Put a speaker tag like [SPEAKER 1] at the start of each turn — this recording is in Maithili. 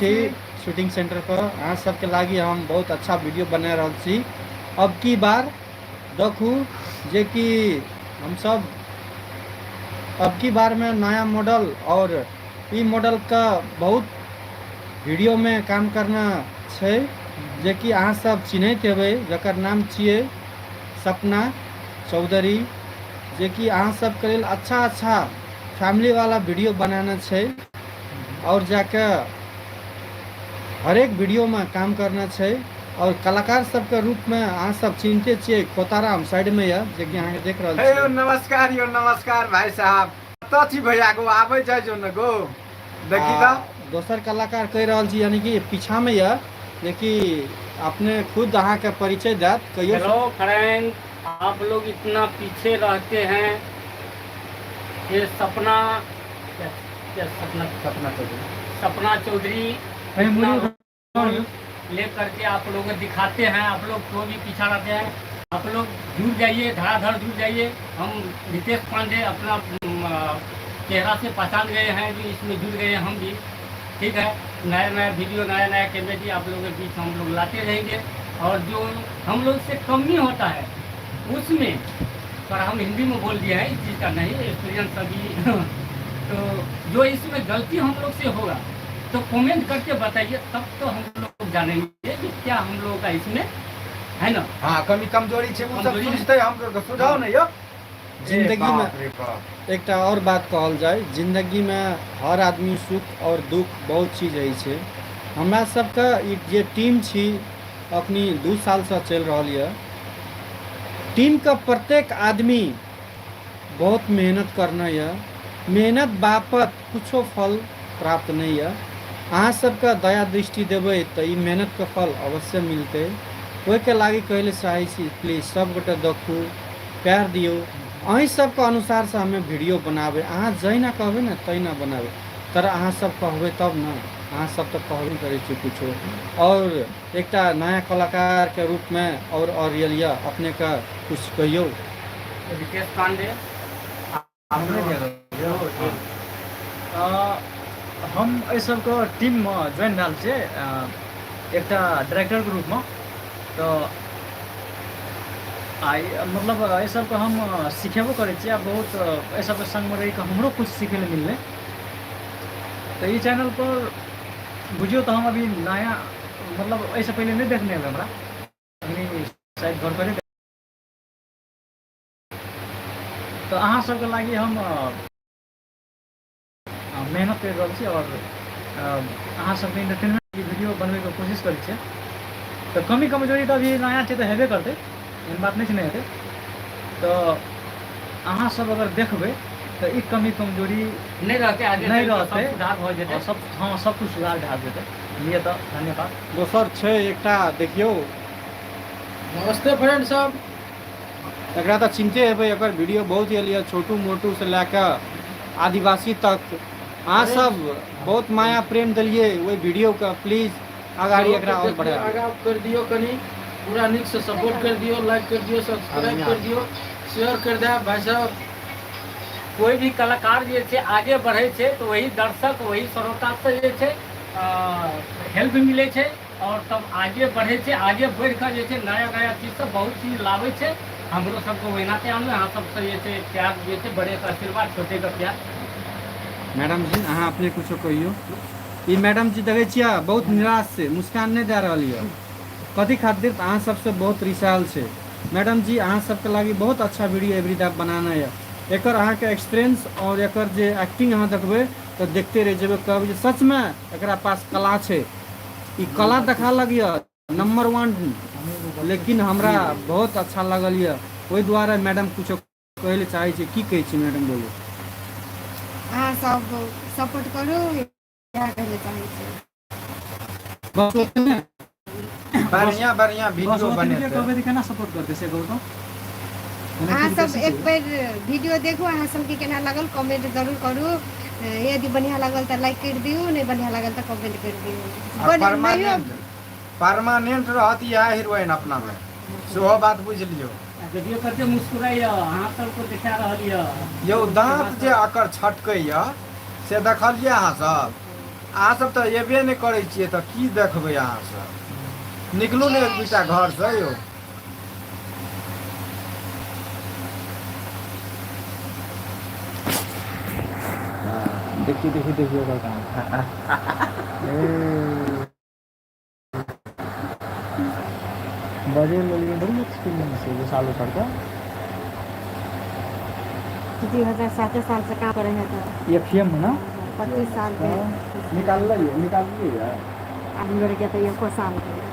[SPEAKER 1] छी शूटिंग सेंटर पर। अहाँ सबके लागि हम बहुत अच्छा वीडियो बना रहल छी। अब की बार देखू जे कि हमसब अब की बार में नया मॉडल और ई मॉडल का बहुत वीडियो में काम करना छै, जे कि अहाँ सब चिन्हैत हेबै, जकर नाम छियै सपना चौधरी, जे कि अहाँ सबके लेल अच्छा अच्छा फैमिली वाला वीडियो बनाना छै और जाके हरेक वीडियो में काम करना छै। और कलाकार सबके रूप में अहाँ सब चिन्हते छियै, खोताराम साइड में यऽ, जे कि अहाँके देख रहल
[SPEAKER 2] हे यौ
[SPEAKER 1] छियै।
[SPEAKER 2] नमस्कार यौ, नमस्कार भाई साहब। कतऽ छी भैया गो? आबै जाइ जो ने गो, देखी
[SPEAKER 1] आ
[SPEAKER 2] तऽ।
[SPEAKER 1] दोसर कलाकार कहि रहल छी, यानी कि पीछा में यऽ, जे कि अपने खुद अहाँके परिचय देत, कहियौ।
[SPEAKER 3] हेलो फ्रेंड, आप लोग इतना पीछे रहते हैं, ये सपना क्या, क्या सपना,
[SPEAKER 2] सपना चौधरी,
[SPEAKER 3] सपना चौधरी इतना रोल लेकर के आप लोगों को दिखाते हैं, आप लोग तो भी पीछा रहते हैं। आप लोग जुड़ जाइए, धड़ाधड़ जुड़ जाइए। हम रितेश पांडे अपना चेहरा से पहचान गए हैं, जो इसमें जुड़ गए हैं हम भी। ठीक है, नया नया वीडियो, नया नया कॉमेडी आप लोगों के बीच हम लोग लाते रहेंगे। और जो हम लोग से कमी होता है उसमें पर हम हिंदी में बोल दिए हैं, इस चीज़ का नहीं एक्सपीरियंस अभी। तो जो इसमें गलती हम लोग से होगा तो कमेंट करके बताइए, तब तो हम लोग जानेंगे कि क्या हम लोगों का इसमें है ना।
[SPEAKER 2] हाँ, कमी कमजोरी छै, ओ सब
[SPEAKER 3] कमजोरी है।
[SPEAKER 2] सुझतै, हम लोग के सुझाव ने यौ।
[SPEAKER 1] जिंदगी में
[SPEAKER 2] बाप रे बाप।
[SPEAKER 1] एकटा और बात कहल जाय, जिंदगी में हर आदमी सुख और दुख बहुत चीज होइ छै। हमरा सबके ई जे टीम छी अखनी 2 सालसँ चलि रहल यऽ, टीमके प्रत्येक आदमी बहुत मेहनत करने यऽ, मेहनत बापत कुछो फल प्राप्त नहि यऽ। अहाँ सबके दया दृष्टि देबै तऽ ई मेहनतके फल अवश्य मिलतै। ओहिके लागि कहै लए चाहै छी, प्लीज सब गोटे देखू, प्यार दियौ। अहीं सबके अनुसारसँ हमे वीडियो बनाबै, अहाँ जहिना कहबै ने तहिना बनाबै, तर अहाँ सब कहबै तब ने, अहाँ सब तऽ कहबे करै छी कुछो। और एकटा नया कलाकारके रूपमे और अरियल यऽ, अपनेके कुछ कहियौ।
[SPEAKER 3] रितेश पांडे।
[SPEAKER 4] हम एहि सबके टीममे ज्वाइन भेल छियै एकटा डायरेक्टरके रूपमे। तऽ आ मतलब एहि सबके हम सिखेबो करै छियै आ बहुत एहि सबके सङ्गमे रहिकऽ हमरो किछु सिखै लए मिललै। तऽ ई चैनलपर बुझियौ तऽ हम अभी नया, मतलब एहिसँ पहिले नहि देखने हेबै हमरा, अखनी शायद घर पर। तऽ अहाँ सबके लागि हम मेहनत करि रहल छी आओर अहाँ सबके एंटरटेनमेंट वीडियो बनबैके कोशिश करै छियै। तऽ कमी कमजोरी तऽ अभी नया छै तऽ हेबे करतै, एहन बात नहि छै नहि हेतै। तऽ अहाँ सब अगर देखबै तऽ ई कमी कमजोरी
[SPEAKER 3] नहि रहतै, आगे
[SPEAKER 4] नहि
[SPEAKER 3] चलि कऽ
[SPEAKER 4] रहतै।
[SPEAKER 3] सब सुधार भऽ जेतै।
[SPEAKER 4] आओर सब, हँ, सब किछु सुधार भए जेतै। लिए तऽ धन्यवाद।
[SPEAKER 1] दोसर छै एकटा, देखियौ।
[SPEAKER 5] नमस्ते फ्रेंड सब।
[SPEAKER 1] एकरा तऽ चिन्हते हेबै, एकर वीडियो बहुत आयल यऽ, छोटू मोटू से लए कऽ आदिवासी तक। अहाँ सब बहुत माया प्रेम देलियै ओहि वीडियोके, प्लीज अगाडि एकरा आओर बढ़ा दियौ।
[SPEAKER 5] आगाँ कर दियौ, कनि पूरा नीक से सपोर्ट कर दियौ, लाइक कर दियौ, सब्सक्राइब कर दियौ, शेयर कर देब भाई साहब।
[SPEAKER 3] कोई भी कलाकार जे छै आगे बढ़ै छै तऽ वही दर्शक वही श्रोता से जे छै हेल्प मिलै छै और तब आगे बढ़ै छै। आगे बढ़ि कऽ जे छै नया नया चीज सब बहुत चीज लाबै छै। हमरो सबके ओहिनाते आनू। अहाँ सबसँ जे छै प्यार जे छै, बड़ेके आशीर्वाद, छोटेके प्यार।
[SPEAKER 1] मैडम जी, अहाँ अपने कुछो कहियौ। ई मैडम जी देखै छियै बहुत निराश छै, मुस्कान नहि दए रहल यऽ, कथी खातिर? तऽ अहाँ सबसँ बहुत रिसायल छै मैडम जी। अहाँ सबके लागि बहुत अच्छा वीडियो एवरी डे बनाना यऽ। एकर अहाँके एक्सपीरियंस और एकर जे एक्टिंग अहाँ देखबै तऽ देखते रहि जेबै, कहबै जे सचमे एकरा पास कला छै। ई कला देखा लग यऽ नंबर 1, लेकिन हमरा बहुत अच्छा लागल यऽ, ओहि दुआरे मैडम कुछो कहै लए चाहै छै। की कहै छी मैडम, बोलू।
[SPEAKER 6] अहाँ सब सपोर्ट करू, इएह कहै लए चाहै छी।
[SPEAKER 1] बस ओतने।
[SPEAKER 2] बढ़िया बढ़िया
[SPEAKER 4] बस
[SPEAKER 2] वीडियो
[SPEAKER 4] ओतने
[SPEAKER 2] बनेतै।
[SPEAKER 4] कहबै तऽ केना सपोर्ट करतै से कहू तऽ।
[SPEAKER 6] अहाँ सब एक बेर वीडियो देखू, अहाँ सबके केना लागल कमेंट जरूर करू। यदि बढ़िया लागल तऽ लाइक कर दियौ, नहि बढ़िया लागल तऽ कमेंट कर दियौ।
[SPEAKER 2] आ
[SPEAKER 6] बड़ नहियो
[SPEAKER 2] परमानेंट परमानेंट रहत इएह हीरोइन अपना मे, सेहो बात बुझि लियौ।
[SPEAKER 3] देखियौ कते मुस्कुराइया अहाँ सबके देखा रहल यऽ।
[SPEAKER 2] यौ दाँत जे अकर छटकैया से देखलियै अहाँ सब? अहाँ सब तऽ एबे नहि करै छियै तऽ की देखबै अहाँ सब निकलू ने एक दूटा घरसँ यौ।
[SPEAKER 4] देखिए देखिए देखिए ओकर काम। बजे लेलिए बड़ी एक्सपीरियंस है विशाल सर का।
[SPEAKER 6] 2007 साल से काम करे है तो
[SPEAKER 4] एफ एम ना।
[SPEAKER 6] 25 साल के।
[SPEAKER 2] निकाललियै निकाललियै।
[SPEAKER 6] आदमी के तो एको साल के।